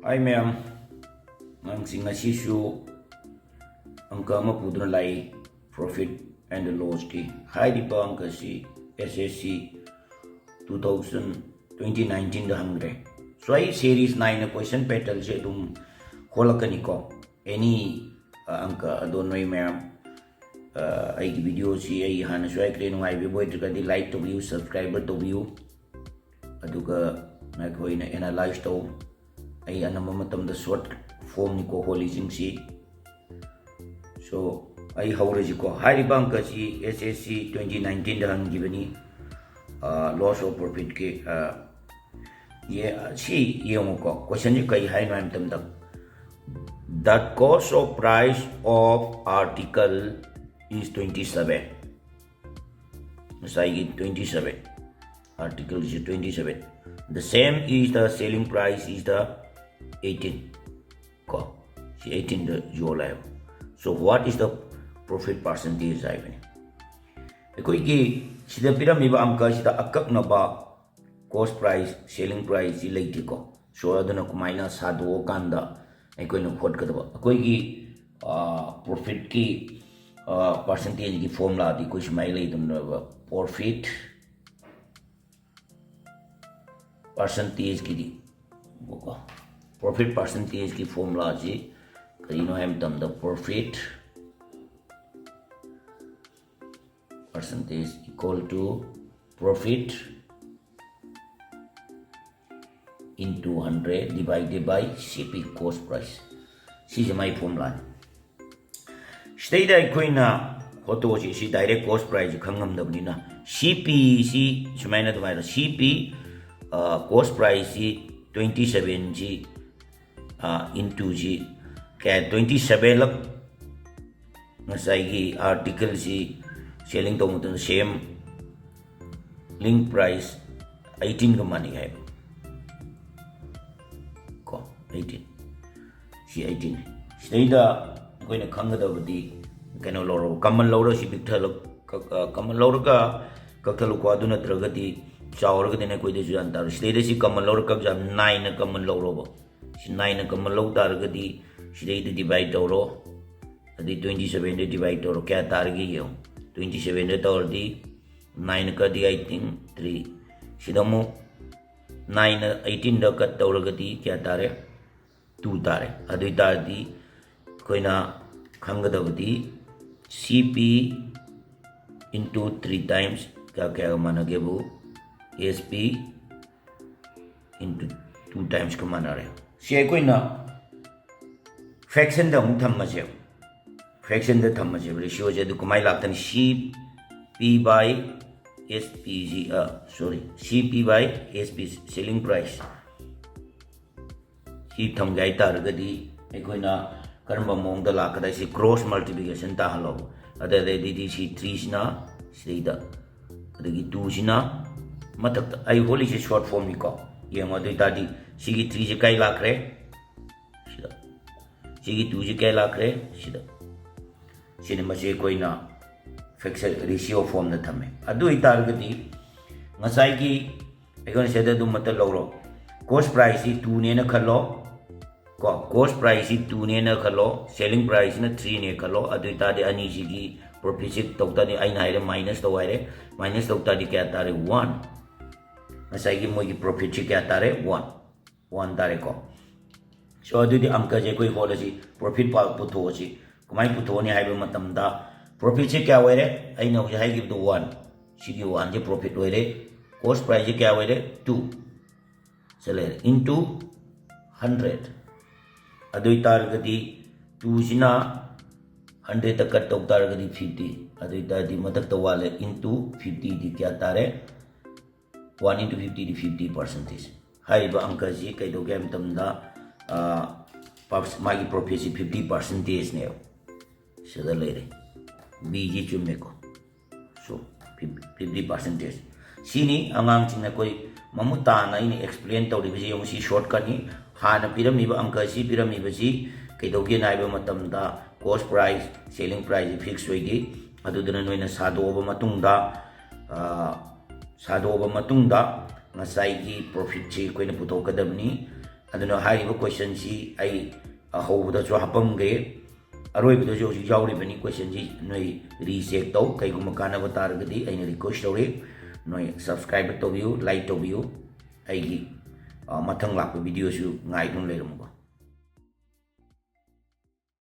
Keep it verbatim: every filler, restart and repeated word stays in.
Hi ꯃꯌꯥꯝ, ꯅꯪꯁꯤ ꯉꯁꯤꯁꯨ ꯑꯪꯀ ꯑꯃ ꯄꯨꯗꯨꯅ ꯂꯥꯛꯏ, profit and lossꯀꯤ꯫ ꯍꯥꯏꯔꯤꯕ ꯑꯪꯀꯁꯤ S S C two thousand twenty nineteenꯗ ꯍꯪꯈ꯭ꯔꯦ꯫ So ꯑꯩ series ꯅꯥꯏꯅ question patternꯁꯦ ꯑꯗꯨꯝ ꯍꯣꯜꯂꯛꯀꯅꯤꯀꯣ꯫ Any ꯑ, ꯑꯪꯀ ꯑꯗꯣ ꯅꯣꯏ ꯃꯌꯥꯝ ꯑ, ꯑꯩꯒꯤ videoꯁꯤ ꯑꯩ ꯍꯥꯟꯅꯁꯨ ꯍꯥꯏꯈ꯭ꯔꯦ, ꯅꯨꯡꯉꯥꯏꯕꯤꯕ ꯑꯣꯏꯗ꯭ꯔꯒꯗꯤ like ꯇꯧꯕꯤꯌꯨ, subscribe ꯇꯧꯕꯤꯌꯨ꯫ ꯑꯗꯨꯒ ꯑꯩꯈꯣꯏꯅ analyse ꯇꯧ꯫ ꯑꯩ ꯑꯅꯝꯕ ꯃꯇꯝꯗ short formꯅꯤꯀꯣ ꯍꯣꯜꯂꯤꯁꯤꯡꯁꯤ꯫ So ꯑꯩ ꯍꯧꯔꯁꯤꯀꯣ꯫ ꯍꯥꯏꯔꯤꯕ ꯑꯪꯀꯁꯤ S S C twenty nineteenꯗ ꯍꯪꯈꯤꯕꯅꯤ꯫ ꯑ, loss or profitꯀꯤ, ꯑ, ꯌꯦ-, ꯁꯤ ꯌꯦꯡꯉꯨꯀꯣ, questionꯁꯤ ꯀꯔꯤ ꯍꯥꯏꯅꯣ ꯍꯥꯏꯕ ꯃꯇꯝꯗ, "The cost of price of article is twenty seven." ꯉꯁꯥꯏꯒꯤ twenty seven, articleꯁꯤ twenty seven, "The same is the selling price is the eighteen." ꯀꯣ, ꯁꯤ eighteenꯗ ꯌꯣꯜꯂꯦ ꯍꯥꯏꯕ꯫ So what is the profit percentage ꯍꯥꯏꯕꯅꯤ꯫ ꯑꯩꯈꯣꯏꯒꯤ ꯁꯤꯗ ꯄꯤꯔꯝꯃꯤꯕ ꯑꯪꯀꯁꯤꯗ ꯑꯀꯛꯅꯕ cost price, selling priceꯁꯤ ꯂꯩꯇꯦꯀꯣ꯫ So ꯑꯗꯨꯅ ꯀꯃꯥꯏꯅ ꯁꯥꯗꯣꯛꯑꯀꯥꯟꯗ ꯑꯩꯈꯣꯏꯅ ꯍꯣꯠꯀꯗꯕ? ꯑꯩꯈꯣꯏꯒꯤ, ꯑ, profitꯀꯤ, ꯑ, percentageꯀꯤ formulaꯗꯤ ꯑꯩꯈꯣꯏ ꯁꯨꯃꯥꯏꯅ ꯂꯩꯗꯧꯅꯦꯕ, profit percentageꯀꯤꯗꯤ ꯀꯣ, profit percentageꯀꯤ formulaꯁꯤ ꯀꯔꯤꯅꯣ ꯍꯥꯏꯕ ꯃꯇꯝꯗ, profit percentage equal to profit into hundred divided by C P, cost price꯫ ꯁꯤꯁꯦ ꯃꯥꯏ formulaꯅꯤ꯫ ꯁꯤꯗꯩꯗ ꯑꯩꯈꯣꯏꯅ ꯍꯣꯠꯇꯣꯛꯑꯁꯤ, ꯁꯤ direct cost priceꯁꯤ ꯈꯪꯉꯝꯗꯕꯅꯤꯅ, C Pꯁꯤ ꯁꯨꯃꯥꯏꯅ ꯑꯗꯨꯃꯥꯏꯅ, C P, ꯑ, cost priceꯁꯤ twenty sevenꯁꯤ, ꯑ, intoꯁꯤ ꯀꯌꯥ, twenty sevenꯂꯛ ꯉꯁꯥꯏꯒꯤ articleꯁꯤ selling ꯇꯧꯕ ꯃꯇꯝꯗ selling price eighteenꯒ ꯃꯥꯟꯅꯩ ꯍꯥꯏꯕ ꯀꯣ, eighteen꯫ ꯁꯤ eighteenꯅꯤ꯫ ꯁꯤꯗꯩꯗ ꯑꯩꯈꯣꯏꯅ ꯈꯪꯒꯗꯕꯗꯤ ꯀꯩꯅꯣ ꯂꯧꯔꯣ, common ꯂꯧꯔꯣ, ꯁꯤ ꯄꯤꯛꯊꯜꯂꯣ, ꯀꯛ-, ꯑ, common ꯂꯧꯔꯒ ꯀꯛꯊꯠꯂꯨꯀꯣ꯫ ꯑꯗꯨ ꯅꯠꯇ꯭ꯔꯒꯗꯤ ꯆꯥꯎꯔꯒꯗꯤ ꯅꯈꯣꯏꯗꯁꯨ ꯌꯥꯟ ꯇꯥꯔꯣꯏ꯫ ꯁꯤꯗꯩꯗ ꯁꯤ common ꯂꯧꯔ ꯀꯛ ꯌꯥꯝ nineꯅ common ꯂꯧꯔꯣꯕ꯫ ꯁꯤ ꯅꯥꯏꯟꯅ ꯀꯃꯟ ꯂꯧ ꯇꯥꯔꯒꯗꯤ ꯁꯤꯗꯩꯗ ꯗꯤꯚꯥꯏꯠ ꯇꯧꯔꯣ, ꯑꯗꯩ ꯇ꯭ꯋꯦꯟꯇꯤ ꯁꯦꯚꯦꯟꯗ ꯗꯤꯚꯥꯏꯠ ꯇꯧꯔꯣ, ꯀꯌꯥ ꯇꯥꯔꯒꯦ ꯌꯦꯡꯉꯣ꯫ ꯇ꯭ꯋꯦꯟꯇꯤ ꯁꯦꯚꯦꯟꯗ ꯇꯧꯔꯗꯤ ꯅꯥꯏꯟ ꯀꯗꯤ ꯑꯩꯠꯇꯤꯟ, ꯊ꯭ꯔꯤ꯫ ꯁꯤꯗ ꯑꯃꯨꯛ ꯅꯥꯏꯟꯅ ꯑꯩꯠꯇꯤꯟꯗ ꯀꯠ ꯇꯧꯔꯒꯗꯤ ꯀꯌꯥ ꯇꯥꯔꯦ? ꯇꯨ ꯇꯥꯔꯦ꯫ ꯑꯗꯨ ꯑꯣꯏ ꯇꯥꯔꯗꯤ ꯑꯩꯈꯣꯏꯅ ꯈꯪꯒꯗꯕꯗꯤ C P into three times ꯀꯌꯥ ꯀꯌꯥꯒ ꯃꯥꯟꯅꯒꯦꯕꯨ, S P into two timesꯀ ꯃꯥꯟꯅꯔꯦ꯫ ꯁꯤ ꯑꯩꯈꯣꯏꯅ ꯐ꯭ꯔꯦꯛꯁꯟꯗ ꯑꯃꯨꯛ ꯊꯝꯃꯁꯦ꯫ ꯐ꯭ꯔꯦꯛꯁꯟꯗ ꯊꯝꯃꯁꯦꯕ ꯔꯦꯁꯤꯌꯣꯁꯦ꯫ ꯑꯗꯨ ꯀꯃꯥꯏꯅ ꯂꯥꯛꯀꯅꯤ? C P by S P ꯁꯤ, ꯑ, sorry, C P by S P, selling price꯫ ꯁꯤ ꯊꯝꯒꯦ ꯍꯥꯏ ꯇꯥꯔꯒꯗꯤ ꯑꯩꯈꯣꯏꯅ ꯀꯔꯝꯕ ꯃꯑꯣꯡꯗ ꯂꯥꯛꯀꯗ? ꯁꯤ ꯀ꯭ꯔꯣꯁ ꯃꯜꯇꯤꯄ꯭ꯂꯤꯀꯦꯁꯟ ꯇꯥꯍꯜꯂꯣꯕ꯫ ꯑꯗꯨꯗꯩꯗꯤ ꯁꯤ ꯊ꯭ꯔꯤꯁꯤꯅ ꯁꯤꯗꯩꯗ, ꯑꯗꯒꯤ ꯇꯨꯁꯤꯅ ꯃꯊꯛꯇ꯫ ꯑꯩ ꯍꯣꯠꯂꯤꯁꯦ ꯁꯣꯔꯠ ꯐꯣꯝꯅꯤꯀꯣ꯫ ꯌꯦꯡꯉꯣ, ꯑꯗꯨ ꯑꯣꯏ ꯇꯥꯔꯗꯤ ꯁꯤꯒꯤ ꯊ꯭ꯔꯤꯁꯦ ꯀꯥꯏ ꯂꯥꯛꯈ꯭ꯔꯦ? ꯁꯤꯗ꯫ ꯁꯤꯒꯤ ꯇꯨꯁꯦ ꯀꯥꯏ ꯂꯥꯛꯈ꯭ꯔꯦ? ꯁꯤꯗ꯫ ꯁꯤꯅꯤ, ꯃꯁꯤ ꯑꯩꯈꯣꯏꯅ ꯐ꯭ꯔꯦꯛꯁꯟ ꯔꯦꯁꯤꯌꯣ ꯐꯣꯝꯗ ꯊꯝꯃꯦ꯫ ꯑꯗꯨ ꯑꯣꯏ ꯇꯥꯔꯒꯗꯤ ꯉꯁꯥꯏꯒꯤ ꯑꯩꯈꯣꯏꯅ ꯁꯤꯗ ꯑꯗꯨꯝ ꯃꯇ ꯂꯧꯔꯣ꯫ ꯀꯣꯁ ꯄ꯭ꯔꯥꯏꯁꯁꯤ ꯇꯨꯅꯦꯅ ꯈꯜꯂꯣ꯫ ꯀꯣ, ꯀꯣꯁ ꯄ꯭ꯔꯥꯏꯁꯁꯤ ꯇꯨꯅꯦꯅ ꯈꯜꯂꯣ, ꯁꯦꯂꯤꯡ ꯄ꯭ꯔꯥꯏꯁꯁꯤꯅ ꯊ꯭ꯔꯤꯅꯦ ꯈꯜꯂꯣ꯫ ꯑꯗꯨ ꯑꯣꯏ ꯇꯥꯔꯗꯤ ꯑꯅꯤꯁꯤꯒꯤ ꯄ꯭ꯔꯣꯐꯤꯠꯁꯤ ꯇꯧ ꯇꯥꯔꯗꯤ, ꯑꯩꯅ ꯍꯥꯏꯔꯦ ꯃꯥꯏꯅꯁ ꯇꯧ ꯍꯥꯏꯔꯦ, ꯃꯥꯏꯅꯁ ꯇꯧ ꯇꯥꯔꯗꯤ ꯀꯌꯥ ꯇꯥꯔꯦ? ꯋꯥꯟ꯫ ꯉꯁꯥꯏꯒꯤ ꯃꯣꯏꯒꯤ ꯄ꯭ꯔꯣꯐꯤꯠꯁꯤ ꯀꯌꯥ ꯇꯥꯔꯦ? ꯋꯥꯟ꯫ ꯋꯥꯟ ꯇꯥꯔꯦꯀꯣ꯫ ꯁꯣ, ꯑꯗꯨꯗꯤ ꯑꯪꯀꯁꯦ ꯑꯩꯈꯣꯏ ꯍꯣꯠꯂꯁꯤ, ꯄ꯭ꯔꯣꯐꯤꯠ ꯄꯨꯊꯣꯛꯑꯁꯤ꯫ ꯀꯃꯥꯏꯅ ꯄꯨꯊꯣꯛꯑꯅꯤ ꯍꯥꯏꯕ ꯃꯇꯝꯗ, ꯄ꯭ꯔꯣꯐꯤꯠꯁꯦ ꯀꯌꯥ ꯑꯣꯏꯔꯦ? ꯑꯩꯅ ꯍꯧꯖꯤꯛ ꯍꯥꯏꯈꯤꯕꯗꯣ ꯋꯥꯟ꯫ ꯁꯤꯒꯤ ꯋꯥꯟꯁꯦ ꯄ꯭ꯔꯣꯐꯤꯠ ꯑꯣꯏꯔꯦ꯫ ꯀꯣꯁ ꯄ꯭ꯔꯥꯏꯁꯁꯦ ꯀꯌꯥ ꯑꯣꯏꯔꯦ? ꯇꯨ꯫ ꯁꯤ ꯂꯩꯔꯦ, into hundred꯫ ꯑꯗꯨ ꯑꯣꯏ ꯇꯥꯔꯒꯗꯤ ꯇꯨꯁꯤꯅ ꯍꯟꯗ꯭ꯔꯦꯗꯇ ꯀꯠ ꯇꯧ ꯇꯥꯔꯒꯗꯤ ꯐꯤꯐꯇꯤ꯫ ꯑꯗꯨ ꯑꯣꯏ ꯇꯥꯔꯗꯤ ꯃꯊꯛꯇ ꯋꯥꯟ ꯂꯩ, into fiftyꯗꯤ ꯀꯌꯥ ꯇꯥꯔꯦ? One into fiftyꯗꯤ fifty percentage꯫ ꯍꯥꯏꯔꯤꯕ ꯑꯪꯀꯁꯤ ꯀꯩꯗꯧꯒꯦ ꯍꯥꯏꯕ ꯃꯇꯝꯗ, ꯑ, ꯄꯥꯞꯁ-, ꯃꯥꯒꯤ ꯄ꯭ꯔꯣꯐꯤꯠꯁꯤ ꯐꯤꯐꯇꯤ ꯄꯥꯔꯁꯦꯟꯇꯦꯖꯅꯦꯕ꯫ ꯁꯤꯗ ꯂꯩꯔꯦ꯫ ꯕꯤꯁꯤ ꯆꯨꯝꯃꯦꯀꯣ꯫ ꯁꯣ, ꯐꯤꯐꯇꯤ ꯄꯥꯔꯁꯦꯟꯇꯦꯖ꯫ ꯁꯤꯅꯤ ꯑꯉꯥꯡꯁꯤꯡꯅ ꯑꯩꯈꯣꯏ ꯃꯃꯨꯠ ꯇꯥꯅ ꯑꯩꯅ ꯑꯦꯛꯁꯄ꯭ꯂꯦꯟ ꯇꯧꯔꯤꯕꯁꯤ꯫ ꯌꯦꯡꯉꯨ, ꯁꯤ ꯁꯣꯔꯠꯀꯠꯅꯤ꯫ ꯍꯥꯟꯅ ꯄꯤꯔꯝꯃꯤꯕ ꯑꯪꯀꯁꯤ ꯄꯤꯔꯝꯃꯤꯕꯁꯤ ꯀꯩꯗꯧꯒꯦꯅ ꯍꯥꯏꯕ ꯃꯇꯝꯗ, ꯀꯣꯁ ꯄ꯭ꯔꯥꯏꯁ, ꯁꯦꯂꯤꯡ ꯄ꯭ꯔꯥꯏꯁꯁꯤ ꯐꯤꯛꯁ ꯑꯣꯏꯗꯦ꯫ ꯑꯗꯨꯗꯨꯅ ꯅꯣꯏꯅ ꯁꯥꯗꯣꯛꯑꯕ ꯃꯇꯨꯡꯗ, ꯑ, ꯁꯥꯗꯣꯛꯑꯕ ꯃꯇꯨꯡꯗ ꯉꯁꯥꯏꯒꯤ ꯄ꯭ꯔꯣꯐꯤꯠꯁꯤ ꯑꯩꯈꯣꯏꯅ ꯄꯨꯊꯣꯛꯀꯗꯕꯅꯤ꯫ ꯑꯗꯨꯅ ꯍꯥꯏꯔꯤꯕ questionꯁꯤ ꯑꯩ ꯑꯍꯧꯕꯗꯁꯨ ꯍꯥꯞꯄꯝꯒꯦ, ꯑꯔꯣꯏꯕꯗꯁꯨ ꯍꯧꯖꯤꯛ ꯌꯥꯎꯔꯤꯕꯅꯤ꯫ Questionꯁꯤ ꯅꯣꯏ recheck ꯇꯧ, ꯀꯩꯒꯨꯝꯕ ꯀꯥꯟꯅꯕ ꯇꯥꯔꯒꯗꯤ ꯑꯩꯅ request ꯇꯧꯔꯤ, ꯅꯣꯏ subscribe ꯇꯧꯕꯤꯌꯨ, like ꯇꯧꯕꯤꯌꯨ꯫ ꯑꯩꯒꯤ, ꯑ, ꯃꯊꯪ ꯂꯥꯛꯄ videoꯁꯨ ꯉꯥꯏꯗꯨꯅ ꯂꯩꯔꯝꯃꯨꯀꯣ꯫